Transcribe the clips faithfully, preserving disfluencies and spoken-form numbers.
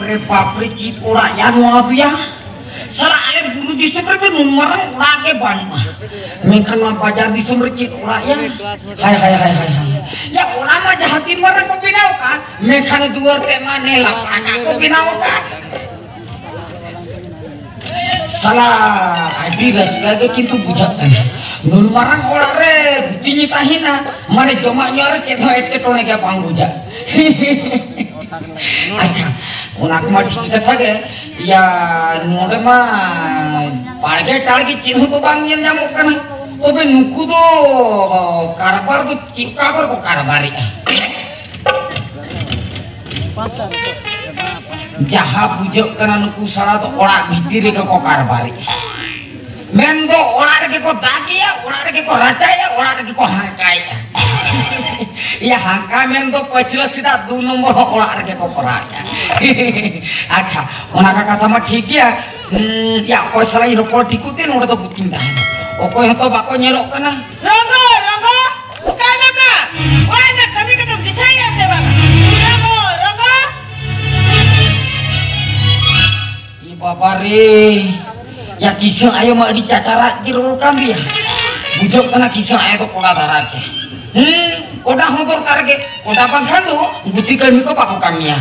ᱨᱮ ᱵᱟᱯᱨᱮ, ᱪᱮᱫ ᱚᱲᱟᱜ ᱭᱟ ᱱᱚᱣᱟ ᱫᱚᱭᱟ? ᱥᱟᱞᱟ, ᱟᱞᱮ ᱵᱩᱨᱩ ᱫᱤᱥᱚᱢ ᱨᱮᱫᱚ ᱱᱩᱱ ᱢᱟᱨᱟᱝ ᱚᱲᱟᱜ ᱜᱮ ᱵᱟᱹᱱᱩᱜᱼᱟ, ᱢᱮᱱᱠᱷᱟᱱ ᱱᱚᱣᱟ ᱵᱟᱡᱟᱨ ᱫᱤᱥᱚᱢ ᱨᱮ ᱪᱮᱫ ᱚᱲᱟᱜ ᱭᱟ? ᱦᱟᱭ ᱦᱟᱭ ᱦᱟᱭ ᱦᱟᱭ ᱦᱟᱭ᱾ ᱭᱟ, ᱚᱲᱟᱜ ᱢᱟ ᱡᱟᱦᱟᱸ ᱛᱤᱱ ᱢᱟᱨᱟᱝ ᱠᱚ ᱵᱮᱱᱟᱣ ᱟᱠᱟᱫ, ᱢᱮᱱᱠᱷᱟᱱ ᱫᱩᱣᱟᱹᱨ ᱛᱮ ᱢᱟ ᱱᱮᱞᱟ ᱯᱟᱠᱟ ᱠᱚ ᱵᱮᱱᱟᱣ ᱟᱠᱟᱫ᱾ ᱥᱟᱞᱟ, ᱟᱹᱰᱤ ᱨᱟᱹᱥᱠᱟᱹ ᱜᱮ ᱠᱤᱱᱛᱩ ᱵᱩᱡᱷᱟᱹᱜ ᱠᱟᱱᱟ᱾ ᱱᱩᱱ ᱢᱟᱨᱟᱝ ᱚᱲᱟᱜ ᱨᱮ ᱜᱩᱛᱤᱧ ᱛᱟᱦᱮᱱᱟ, ᱢᱟᱱᱮ ᱡᱚᱢᱟᱜ ᱧᱩᱣᱟᱜ ᱨᱮ ᱪᱮᱫ ᱦᱚᱸ ᱮᱴᱠᱮᱴᱚᱬᱮ ᱜᱮ ᱵᱟᱝ ᱵᱩᱡᱷᱟᱹᱜ᱾ ᱟᱪᱪᱷᱟ, ᱚᱱᱟ ᱠᱚᱢᱟ ᱴᱷᱤᱠ ᱠᱟᱛᱷᱟ ᱜᱮ᱾ ᱭᱟ, ᱱᱚᱰᱮ ᱢᱟ ᱵᱟᱲᱜᱮ ᱴᱟᱲᱜᱮ ᱪᱮᱫ ᱦᱚᱸ ᱛᱚ ᱵᱟᱝ ᱧᱮᱞ ᱧᱟᱢᱚᱜ ᱠᱟᱱᱟ᱾ ᱛᱚᱵᱮ ᱱᱩᱠᱩ ᱫᱚ ᱠᱟᱨᱵᱟᱨ ᱫᱚ ᱪᱮᱫ, ᱚᱠᱟ ᱠᱚᱨᱮ ᱠᱚ ᱠᱟᱨᱵᱟᱨᱮᱜᱼᱟ? ᱡᱟᱦᱟᱸ ᱵᱩᱡᱷᱟᱹᱜ ᱠᱟᱱᱟ, ᱱᱩᱠᱩ ᱥᱟᱲᱟ ᱫᱚ ᱚᱲᱟᱜ ᱵᱷᱤᱛᱤᱨ ᱨᱮᱜᱮ ᱠᱚ ᱠᱟᱨᱵᱟᱨᱮᱜᱼᱟ᱾ ᱢᱮᱱᱫᱚ ᱚᱲᱟᱜ ᱨᱮᱜᱮ ᱠᱚ ᱫᱟᱜᱮᱜᱼᱟ, ᱚᱲᱟᱜ ᱨᱮᱜᱮ ᱠᱚ ᱨᱟᱪᱟᱭᱮᱜᱼᱟ, ᱚᱲᱟᱜ ᱨᱮᱜᱮ ᱠᱚ ᱦᱟᱸᱠᱟᱭᱮᱜᱼᱟ᱾ ᱤᱭᱟᱹ, ᱦᱟᱸᱠᱟ ᱢᱮᱱᱫᱚ ᱯᱟᱹᱪᱷᱞᱟᱹ ᱥᱮᱫᱟᱜ ᱫᱩ ᱱᱚᱢᱵᱚᱨ ᱦᱚᱸ ᱚᱲᱟᱜ ᱨᱮᱜᱮ ᱠᱚ ᱠᱚᱨᱟᱣᱮᱜᱼᱟ᱾ ᱟᱪᱪᱷᱟ, ᱚᱱᱟ ᱠᱟ ᱠᱟᱛᱷᱟ ᱢᱟ ᱴᱷᱤᱠ ᱜᱮᱭᱟ᱾ ᱩᱸ, ᱭᱟ, ᱚᱠᱚᱭ ᱥᱟᱞᱟᱜ ᱤᱧ ᱨᱚᱯᱚᱲ ᱴᱷᱤᱠᱚᱜ ᱛᱮ ᱱᱚᱰᱮ ᱫᱚ ᱜᱩᱛᱤᱧ ᱛᱟᱦᱮᱱᱟ? ᱚᱠᱚᱭ ᱦᱚᱸᱛᱚ ᱵᱟᱠᱚ ᱧᱮᱞᱚᱜ ᱠᱟᱱᱟ᱾ ᱨᱚᱸᱜᱚ, ᱨᱚᱸᱜᱚ, ᱚᱠᱟᱭ ᱱᱟᱢ ᱱᱟ? ᱚᱲᱟᱜ ᱨᱮᱱᱟᱜ ᱠᱟᱹᱢᱤ ᱠᱚᱫᱚᱢ ᱫᱤᱥᱟᱹᱭᱮᱫᱼᱟ ᱥᱮ ᱵᱟᱝᱟ? ᱨᱚᱸᱜᱚ, ᱨᱚᱸᱜᱚ᱾ ᱮ ᱵᱟᱵᱟ ᱨᱮ, ᱭᱟ, ᱠᱤᱥᱟᱹᱬ ᱟᱭᱳ ᱢᱟ ᱟᱹᱰᱤ ᱪᱟᱪᱟᱨᱟᱡ ᱜᱮ ᱨᱚᱲ ᱠᱟᱱ ᱫᱮᱭᱟ᱾ ᱵᱩᱡᱷᱟᱹᱜ ᱠᱟᱱᱟ ᱠᱤᱥᱟᱹᱬ ᱟᱭᱳ ᱫᱚ ᱠᱚᱲᱟ ᱫᱷᱟᱨᱟ ᱜᱮ᱾ ᱦᱩᱸ, ᱠᱚᱰᱟ ᱦᱚᱸ ᱫᱚᱨᱠᱟᱨ ᱜᱮ, ᱠᱚᱰᱟ ᱵᱟᱝᱠᱷᱟᱱ ᱫᱚ ᱜᱩᱛᱤ ᱠᱟᱹᱢᱤ ᱠᱚ ᱵᱟᱠᱚ ᱠᱟᱹᱢᱤᱭᱟ᱾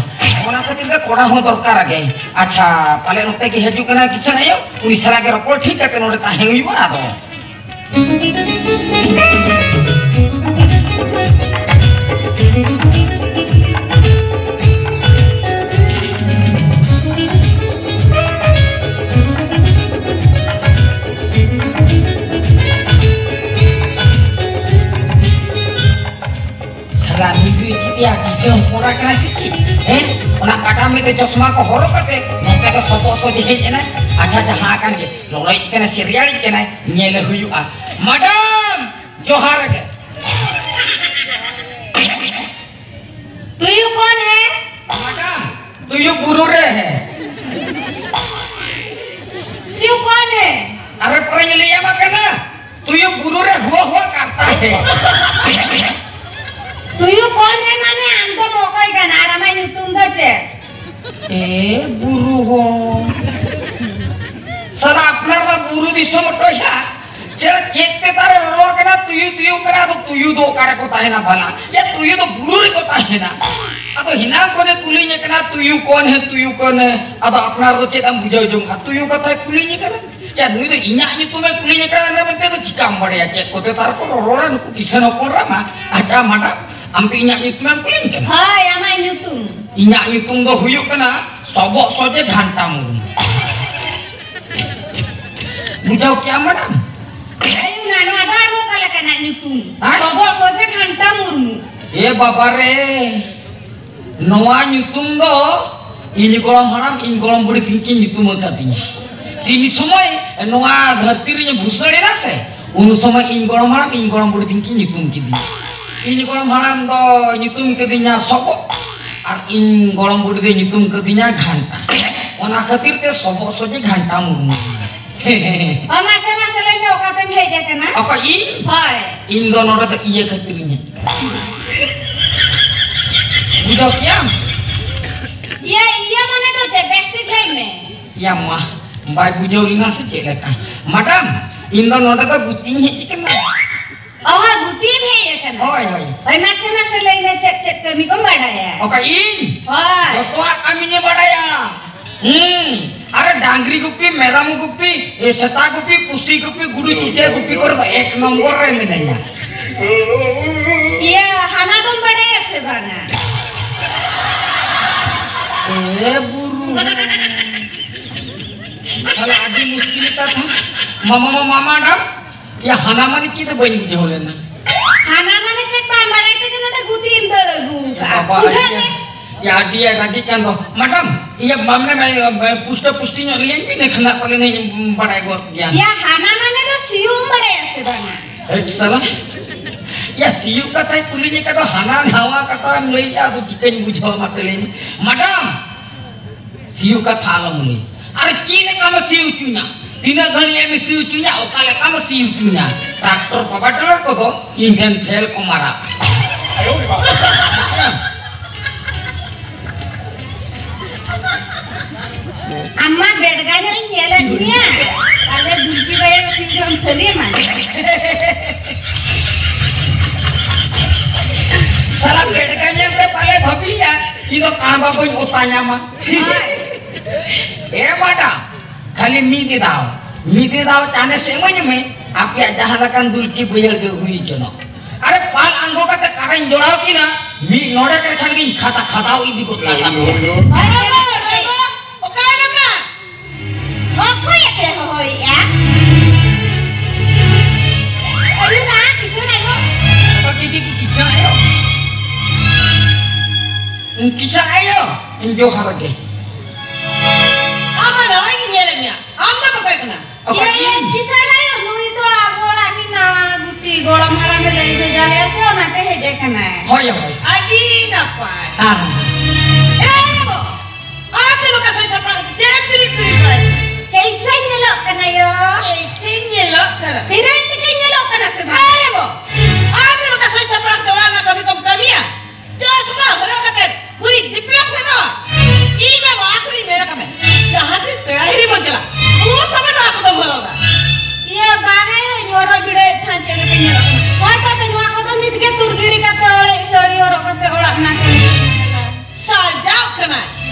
ᱚᱱᱟ ᱠᱷᱟᱹᱛᱤᱨ ᱛᱮ ᱠᱚᱰᱟ ᱦᱚᱸ ᱫᱚᱨᱠᱟᱨ ᱜᱮ᱾ ᱟᱪᱪᱷᱟ, ᱯᱟᱞᱮ ᱱᱚᱛᱮ ᱜᱮ ᱦᱤᱡᱩᱜ ᱠᱟᱱᱟ ᱠᱤᱥᱟᱹᱬ ᱟᱭᱳ, ᱩᱱᱤ ᱥᱟᱞᱟᱜ ᱜᱮ ᱨᱚᱯᱚᱲ ᱴᱷᱤᱠ ᱠᱟᱛᱮ ᱱᱚᱰᱮ ᱛᱟᱦᱮᱸ ᱦᱩᱭᱩᱜᱼᱟ ᱟᱫᱚ᱾ ᱥᱟᱞᱟ ᱱᱩᱭ ᱫᱚᱭ ᱪᱮᱫ ᱭᱟ, ᱠᱤᱥᱟᱹᱬ ᱦᱚᱯᱚᱱ ᱮᱨᱟ ᱠᱟᱱᱟᱭ ᱥᱮ ᱪᱮᱫ? ᱦᱮᱸ? ᱚᱱᱟ ᱠᱟᱴᱟ ᱢᱮᱫ ᱨᱮ ᱪᱚᱥᱢᱟ ᱠᱚ ᱦᱚᱨᱚᱜ ᱠᱟᱛᱮ ᱱᱚᱝᱠᱟ ᱜᱮ ᱥᱚᱵᱚᱜ ᱥᱚᱡᱷᱮ ᱦᱮᱡ ᱮᱱᱟᱭ᱾ ᱟᱪᱪᱷᱟ, ᱡᱟᱦᱟᱸ ᱟᱠᱟᱱ ᱜᱮ, ᱞᱚᱲᱚᱭᱤᱡ ᱠᱟᱱᱟᱭ ᱥᱮ ᱨᱮᱭᱟᱲᱤᱡ ᱠᱟᱱᱟᱭ, ᱧᱮᱞᱮ ᱦᱩᱭᱩᱜᱼᱟ᱾ ᱢᱟᱰᱟᱢ, ᱡᱚᱦᱟᱨ ᱜᱮ᱾ तुयू कौन है? ᱢᱟᱰᱟᱢ, ᱛᱩᱭᱩ ᱵᱩᱨᱩ ᱨᱮ ᱦᱮ᱾ तुयू कौन है? ᱟᱨᱮ ᱯᱚᱨᱮᱧ ᱞᱟᱹᱭᱟᱢᱟ ᱠᱟᱱᱟ, ᱛᱩᱭᱩ ᱵᱩᱨᱩ ᱨᱮ ᱦᱩᱣᱟ ᱦᱩᱣᱟ ᱠᱟᱨᱛᱟ ᱦᱮ᱾ तुयू कौन है माने ᱟᱢ ᱫᱚᱢ ᱚᱠᱚᱭ ᱠᱟᱱᱟ ᱟᱨ ᱟᱢᱟᱜ ᱧᱩᱛᱩᱢ ᱥᱚᱢᱚᱴᱚᱭᱟ᱾ ᱪᱮᱫ, ᱪᱮᱫ ᱛᱮ ᱛᱟᱨᱮ ᱨᱚᱨᱚᱲ ᱠᱟᱱᱟ, ᱛᱩᱭᱩ, ᱛᱩᱭᱩ ᱠᱟᱱᱟ, ᱟᱫᱚ ᱛᱩᱭᱩ ᱫᱚ ᱚᱠᱟ ᱨᱮᱠᱚ ᱛᱟᱦᱮᱱᱟ ᱵᱟᱞᱟ? ᱭᱟ, ᱛᱩᱭᱩ ᱫᱚ ᱵᱩᱨᱩ ᱨᱮᱠᱚ ᱛᱟᱦᱮᱱᱟ᱾ ᱟᱫᱚ ᱦᱮᱱᱟᱝ ᱠᱷᱚᱱᱮ ᱠᱩᱞᱤᱧᱮ ᱠᱟᱱᱟ, "ᱛᱩᱭᱩ ᱠᱚᱱ ᱦᱮ, ᱛᱩᱭᱩ ᱠᱚᱱ ᱦᱮ?" ᱟᱫᱚ ᱟᱯᱱᱟᱨ ᱫᱚ ᱪᱮᱫ ᱮᱢ ᱵᱩᱡᱷᱟᱹᱣ ᱡᱚᱝᱟ? ᱛᱩᱭᱩ ᱠᱟᱛᱷᱟᱭ ᱠᱩᱞᱤᱧᱮ ᱠᱟᱱᱟ᱾ ᱭᱟ, ᱱᱩᱭ ᱫᱚ ᱤᱧᱟᱹᱜ ᱧᱩᱛᱩᱢᱮ ᱠᱩᱞᱤᱧᱮ ᱠᱟᱱᱟ ᱢᱮᱱᱛᱮ ᱫᱚ ᱪᱤᱠᱟᱢ ᱵᱟᱲᱟᱭᱟ? ᱪᱮᱫ ᱠᱚᱛᱮ ᱛᱟᱨ ᱠᱚ ᱨᱚᱨᱚᱲᱟ ᱱᱩᱠᱩ ᱠᱤᱥᱟᱹᱱ ᱦᱚᱯᱚᱱ ᱨᱟᱢᱟ᱾ ᱟᱪᱪᱷᱟ, ᱢᱟᱰᱟᱢ, ᱟᱢ ᱫᱚ ᱤᱧᱟᱹᱜ ᱧᱩᱛᱩᱢᱮᱢ ᱠᱩᱞᱤᱧ ᱠᱟᱱᱟ? ᱦᱳᱭ, ᱟᱢᱟᱜ ᱧᱩᱛᱩᱢ? ᱤᱧᱟᱹᱜ ᱧᱩᱛᱩᱢ ᱫᱚ ᱦᱩᱭᱩᱜ ᱠᱟᱱᱟ ᱥᱚᱵᱚᱜ ᱥᱚᱡᱮ ᱜᱷᱟᱱᱴᱟ ᱢᱩᱨᱢᱩ᱾ ᱵᱩᱡᱷᱟᱹᱣ ᱠᱮᱜᱼᱟᱢ, ᱢᱟᱰᱟᱢ? ᱟᱭᱩ ᱱᱟ, ᱱᱚᱣᱟ ᱫᱚ ᱟᱨᱦᱚᱸ ᱚᱠᱟ ᱞᱮᱠᱟᱱᱟᱜ ᱧᱩᱛᱩᱢ? ᱦᱮᱸ? ᱥᱚᱵᱚᱜ ᱥᱚᱡᱮ ᱜᱷᱟᱱᱴᱟ ᱢᱩᱨᱢᱩ᱾ ᱮ ᱵᱟᱵᱟ ᱨᱮ, ᱱᱚᱣᱟ ᱧᱩᱛᱩᱢ ᱫᱚ ᱤᱧ ᱜᱚᱲᱚᱢ ᱦᱟᱲᱟᱢ, ᱤᱧ ᱜᱚᱲᱚᱢ ᱵᱩᱲᱦᱤ ᱛᱤᱠᱤᱱ ᱧᱩᱛᱩᱢ ᱟᱠᱟᱫᱤᱧᱟ᱾ ᱛᱤᱱ ᱥᱚᱢᱚᱭ ᱱᱚᱣᱟ ᱫᱷᱟᱹᱨᱛᱤ ᱨᱤᱧ ᱵᱷᱩᱥᱟᱹᱲ ᱮᱱᱟ ᱥᱮ, ᱩᱱ ᱥᱚᱢᱚᱭ ᱤᱧ ᱜᱚᱲᱚᱢ ᱦᱟᱲᱟᱢ, ᱤᱧ ᱜᱚᱲᱚᱢ ᱵᱩᱲᱦᱤ ᱛᱤᱠᱤᱱ ᱧᱩᱛᱩᱢ ᱠᱤᱫᱤᱧᱟ᱾ ᱤᱧ ᱜᱚᱲᱚᱢ ᱦᱟᱲᱟᱢ ᱫᱚ ᱧᱩᱛᱩᱢ ᱠᱤᱫᱤᱧᱟ ᱥᱚᱵᱚᱜ, ᱟᱨ ᱤᱧ ᱜᱚᱲᱚᱢ ᱵᱩᱲᱦᱤ ᱫᱚᱭ ᱧᱩᱛᱩᱢ ᱠᱤᱫᱤᱧᱟ ᱜᱷᱟᱱᱴᱟ᱾ ᱚᱱᱟ ᱠᱷᱟᱹᱛᱤᱨ ᱛᱮ ᱥᱚᱵᱚᱜ ᱥᱚᱡᱮ ᱜᱷᱟᱱᱴᱟ ᱢᱩᱨᱢᱩ᱾ ᱚ, ᱢᱟᱥᱮ, ᱢᱟᱥᱮ ᱞᱟᱹᱭ ᱢᱮ, ᱚᱠᱟᱛᱮᱢ ᱦᱮᱡ ᱟᱠᱟᱱᱟ? ᱚᱠᱚᱭ, ᱤᱧ? ᱦᱳᱭ᱾ ᱤᱧ ᱫᱚ ᱱᱚᱰᱮ ᱫᱚ ᱤᱭᱟᱹ ᱠᱷᱟᱹᱛᱤᱨ ᱤᱧ ᱦᱮᱡ ᱟᱠᱟᱱᱟ᱾ ᱵᱩᱡᱷᱟᱹᱣ ᱠᱮᱭᱟᱢ? ᱤᱭᱟᱹ, ᱤᱭᱟᱹ ᱢᱟᱱᱮ ᱫᱚ ᱪᱮᱫ? ᱵᱮᱥ ᱴᱷᱤᱠ ᱞᱟᱹᱭ ᱢᱮ᱾ ᱭᱟ ᱢᱟ, ᱵᱟᱭ ᱵᱩᱡᱷᱟᱹᱣ ᱞᱮᱱᱟ ᱥᱮ ᱪᱮᱫ ᱞᱮᱠᱟ? ᱢᱟᱰᱟᱢ, ᱤᱧ ᱫᱚ ᱱᱚᱰᱮ ᱫᱚ ᱜᱩᱛᱤᱧ ᱦᱮᱡ ᱟᱠᱟᱱᱟ᱾ ᱚ, ᱜᱩᱛᱤᱢ ᱦᱮᱡ ᱟᱠᱟᱱᱟ? ᱦᱳᱭ, ᱦᱳᱭ᱾ ᱦᱳᱭ, ᱢᱟᱥᱮ, ᱢᱟᱥᱮ ᱞᱟᱹᱭ ᱢᱮ, ᱪᱮᱫ ᱪᱮᱫ ᱠᱟᱹᱢᱤ ᱠᱚᱢ ᱵᱟᱰᱟᱭᱟ? ᱚᱠᱟ ᱤᱧ? ᱦᱳᱭ᱾ ᱡᱚᱛᱚᱣᱟᱜ ᱠᱟᱹᱢᱤᱧ ᱵᱟᱰᱟᱭᱟ᱾ ᱦᱩᱸ, ᱟᱨ ᱰᱟᱝᱨᱤ ᱜᱩᱯᱤ, ᱢᱮᱨᱚᱢ ᱜᱩᱯᱤ, ᱮ, ᱥᱮᱛᱟ ᱜᱩᱯᱤ, ᱯᱩᱥᱤ ᱜᱩᱯᱤ, ᱜᱩᱰᱩ ᱪᱩᱴᱤᱭᱟᱹ ᱜᱩᱯᱤ ᱠᱚᱨᱮ ᱫᱚ ᱮᱠ ᱱᱚᱢᱵᱚᱨ ᱨᱮ ᱢᱤᱱᱟᱹᱧᱟ᱾ ᱤᱭᱟᱹ, ᱦᱟᱱᱟ ᱫᱚᱢ ᱵᱟᱰᱟᱭᱟ ᱥᱮ ᱵᱟᱝᱟ? ᱮ ᱵᱩᱨᱩ᱾ ᱛᱟᱦᱞᱮ ᱟᱹᱰᱤ ᱢᱩᱥᱠᱤᱞ ᱠᱟᱛᱷᱟ᱾ ᱢᱟᱢᱟ, ᱢᱟᱢᱟ, ᱢᱟᱰᱟᱢ, ᱭᱟ, ᱦᱟᱱᱟ ᱢᱟᱱᱮ ᱪᱮᱫ ᱫᱚ ᱵᱟᱹᱧ ᱵᱩᱡᱷᱟᱹᱣ ᱞᱮᱱᱟ᱾ ᱦᱟᱱᱟ ᱢᱟᱱᱮ ᱪᱮᱫ ᱵᱟᱢ ᱵᱟᱲᱟᱭ ᱛᱮᱜᱮ ᱱᱚᱰᱮ ᱜᱩᱛᱤᱢ ᱫᱟᱹᱲ ᱟᱹᱜᱩ ᱠᱟᱜᱼᱟ᱾ ᱵᱟᱵᱟ, ᱩᱴᱷᱟᱹᱣ ᱤᱭᱟᱹ, ᱢᱮ᱾ ᱭᱟ, ᱟᱹᱰᱤ ᱨᱟᱹᱜᱤᱜ ᱠᱟᱱ ᱫᱚ᱾ ᱢᱟᱰᱟᱢ, ᱤᱭᱟᱹ, ᱢᱟᱢᱞᱮ ᱢᱮ, ᱯᱩᱥᱴᱟᱹ ᱯᱩᱥᱴᱤ ᱧᱚᱜ ᱞᱟᱹᱭᱟᱹᱧ ᱵᱤᱱ, ᱮᱱᱠᱷᱟᱱ ᱦᱟᱸᱜ ᱯᱟᱞᱮᱱ ᱤᱧ ᱵᱟᱲᱟᱭ ᱜᱚᱫ ᱜᱮᱭᱟ᱾ ᱭᱟ, ᱦᱟᱱᱟ ᱢᱟᱱᱮ ᱫᱚ ᱥᱤᱭᱳᱜ ᱮᱢ ᱵᱟᱲᱟᱭᱟ ᱥᱮ ᱵᱟᱝᱟ? ᱦᱮᱡ ᱥᱟᱞᱟ᱾ ᱭᱟ, ᱥᱤᱭᱳᱜ ᱠᱟᱛᱷᱟᱭ ᱠᱩᱞᱤᱧ ᱠᱟᱱ ᱫᱚ, ᱦᱟᱱᱟ ᱱᱟᱣᱟ ᱠᱟᱛᱷᱟᱢ ᱞᱟᱹᱭᱮᱜᱼᱟ, ᱟᱫᱚ ᱪᱤᱠᱟᱹᱧ ᱵᱩᱡᱷᱟᱹᱣᱟ, ᱢᱟᱥᱮ ᱞᱟᱹᱭ ᱢᱮ᱾ ᱢᱟᱰᱟᱢ, ᱥᱤᱭᱳᱜ ᱠᱟᱛᱷᱟ ᱟᱞᱚᱢ ᱞᱟᱹᱭ᱾ ᱟᱨ ᱪᱮᱫ ᱞᱮᱠᱟᱢ ᱥᱤ ᱦᱚᱪᱚᱧᱟ? ᱛᱤᱱᱟᱹᱜ ᱜᱷᱟᱹᱲᱤᱡ ᱮᱢ ᱥᱤ ᱦᱚᱪᱚᱧᱟ? ᱚᱠᱟ ᱞᱮᱠᱟᱢ ᱥᱤ ᱦᱚᱪᱚᱧᱟ? ᱴᱨᱟᱠᱴᱚᱨ ᱯᱟᱣᱟᱨ ᱴᱤᱞᱟᱨ ᱠᱚᱫᱚ ᱤᱧ ᱴᱷᱮᱱ ᱯᱷᱮᱞ ᱠᱚ ᱢᱟᱨᱟᱜ᱾ ᱟᱢ ᱢᱟ ᱵᱮᱰᱜᱟ ᱧᱚᱜ ᱤᱧ ᱧᱮᱞᱮᱫ ᱢᱮᱭᱟ᱾ ᱟᱞᱮ ᱰᱩᱞᱠᱤ ᱡᱚᱢ ᱛᱷᱟᱹᱞᱤ ᱮᱢᱟᱱ᱾ ᱥᱟᱞᱟ ᱵᱮᱰᱜᱟ ᱧᱮᱞ ᱛᱮ ᱯᱟᱞᱮ ᱵᱷᱟᱹᱵᱤᱭᱟ, ᱤᱧ ᱫᱚ ᱠᱟᱬᱵᱟ ᱵᱟᱹᱧ ᱚᱛᱟ ᱧᱟᱢᱟ᱾ ᱦᱳᱭ᱾ ᱮ ᱢᱟᱰᱟ, ᱠᱷᱟᱹᱞᱤ ᱢᱤᱫ ᱫᱷᱟᱣ, ᱢᱤᱫ ᱫᱷᱟᱣ ᱪᱟᱱᱮ ᱥᱮ ᱤᱢᱟᱹᱧ ᱢᱮ, ᱟᱯᱮᱭᱟᱜ ᱡᱟᱦᱟᱸ ᱞᱮᱠᱟᱱ ᱫᱩᱞᱠᱤ ᱵᱟᱹᱭᱦᱟᱹᱲ ᱜᱮ ᱦᱩᱭ ᱦᱚᱪᱚᱱᱚᱜ᱾ ᱟᱨᱮ ᱯᱟᱞ ᱟᱬᱜᱚ ᱠᱟᱛᱮ ᱠᱟᱴᱟᱧ ᱡᱚᱲᱟᱣ ᱠᱤᱱᱟ, ᱢᱤᱫ ᱱᱚᱰᱮ ᱠᱮᱫ ᱠᱷᱟᱱ ᱜᱤᱧ ᱠᱷᱟᱛᱟ ᱠᱷᱟᱛᱟᱣ ᱤᱫᱤ ᱜᱚᱫ ᱠᱟᱜ ᱛᱟᱯᱮᱭᱟ᱾ ᱦᱳᱭ, ᱦᱳᱭ, ᱦᱳᱭ, ᱦᱳᱭ᱾ ᱚᱠᱟᱭ ᱱᱟᱢᱟ? ᱚᱠᱚᱭ ᱟᱯᱮ ᱦᱚᱦᱚᱭᱮᱜᱼᱟ? ᱟᱭᱳ ᱢᱟ, ᱠᱤᱥᱟᱹᱬ ᱟᱭᱳ᱾ ᱚᱠᱚᱭ ᱠᱤ, ᱠᱤ, ᱠᱤᱥᱟᱹᱬ ᱟᱭᱳ? ᱠᱤᱥᱟᱹᱬ ᱟᱭᱳ, ᱡᱚᱦᱟᱨ ᱜᱮ᱾ ᱟᱢ ᱢᱟ ᱱᱟᱣᱟ ᱜᱤᱧ ᱧᱮᱞᱮᱫ ᱢᱮᱭᱟ, ᱟᱢ ᱫᱚᱢ ᱚᱠᱚᱭ ᱠᱟᱱᱟ? ᱚᱠᱚᱭ ᱤᱭᱟᱹ, ᱤᱭᱟᱹ, ᱤᱧ? ᱠᱤᱥᱟᱹᱬ ᱟᱭᱳ, ᱱᱩᱭ ᱫᱚ ᱟᱵᱚ ᱚᱲᱟᱜ ᱨᱤᱱ ᱱᱟᱣᱟ ᱜᱩᱛᱤ, ᱜᱚᱲᱚᱢ ᱦᱟᱲᱟᱢᱮ ᱞᱟᱹᱭ ᱵᱷᱮᱡᱟ ᱞᱮᱭᱟ ᱥᱮ, ᱚᱱᱟᱛᱮ ᱦᱮᱡ ᱟᱠᱟᱱᱟᱭ᱾ ᱦᱳᱭ, ᱦᱳᱭ᱾ ᱟᱹᱰᱤ ᱱᱟᱯᱟᱭ᱾ ᱦᱮᱸ, ᱦᱮᱸ, ᱦᱮᱸ᱾ ᱮ ᱵᱟᱹᱵᱩ, ᱟᱢ ᱫᱚ ᱱᱚᱝᱠᱟ ᱥᱟᱡᱽ ᱥᱟᱯᱲᱟᱣ ᱠᱟᱛᱮ ᱪᱮᱫ ᱮᱢ ᱯᱤᱨᱤᱲ ᱯᱤᱨᱤᱲ ᱵᱟᱲᱟᱭ ᱠᱟᱱᱟ? ᱮᱭᱥᱮᱧ ᱧᱮᱞᱚᱜ ᱠᱟᱱᱟ ᱭᱳ᱾ ᱮᱭᱥᱮᱧ ᱧᱮᱞᱚᱜ ᱠᱟᱱᱟ? ᱯᱤᱨᱤᱲ ᱞᱮᱠᱟᱧ ᱧᱮᱞᱚᱜ ᱠᱟᱱᱟ ᱥᱮ ᱵᱟᱝ? ᱮ ᱵᱟᱹᱵᱩ, ᱟᱢ ᱫᱚ ᱱᱚᱝᱠᱟ ᱥᱟᱡᱽ ᱥᱟᱯᱲᱟᱣ ᱠᱟᱛᱮ ᱚᱲᱟᱜ ᱨᱮᱱᱟᱜ ᱠᱟᱹᱢᱤ ᱠᱚᱢ ᱠᱟᱹᱢᱤᱭᱟ? ᱪᱚᱥᱢᱟ ᱦᱚᱨᱚᱜ ᱠᱟᱛᱮ ᱜᱩᱨᱤᱡ ᱫᱤᱯᱞᱚᱢ ᱥᱮᱱᱚᱜ᱾ ᱤᱧ ᱢᱟ ᱱᱚᱣᱟ ᱠᱚᱨᱮᱧ ᱢᱮᱱ ᱟᱠᱟᱫᱟ, ᱡᱟᱦᱟᱸ ᱛᱤᱥ ᱯᱮᱲᱟ ᱦᱤᱨᱤ ᱵᱚᱱ ᱪᱟᱞᱟᱜ, ᱩᱱ ᱥᱚᱢᱚᱭ ᱱᱚᱣᱟ ᱠᱚᱫᱚᱢ ᱦᱚᱨᱚᱜᱟ᱾ ᱤᱭᱟᱹ, ᱵᱟᱝᱟ ᱭᱳ, ᱤᱧ ᱦᱚᱨᱚᱜ ᱵᱤᱰᱟᱹᱣᱮᱫ ᱛᱟᱦᱮᱸᱫ ᱪᱮᱫ ᱞᱮᱠᱟ ᱧᱮᱞᱚᱜ ᱠᱟᱱᱟ᱾ ᱦᱳᱭ, ᱛᱚᱵᱮ ᱱᱚᱣᱟ ᱠᱚᱫᱚ ᱱᱤᱛ ᱜᱮ ᱛᱩᱨ ᱜᱤᱰᱤ ᱠᱟᱛᱮ ᱚᱲᱮᱡ ᱥᱟᱹᱲᱤ ᱦᱚᱨᱚᱜ ᱠᱟᱛᱮ ᱚᱲᱟᱜ ᱨᱮᱱᱟᱜ ᱠᱟᱹᱢᱤ ᱠᱚ ᱧᱮᱞᱟ᱾ ᱥᱟᱡᱟᱣ ᱠᱟᱱᱟᱭ᱾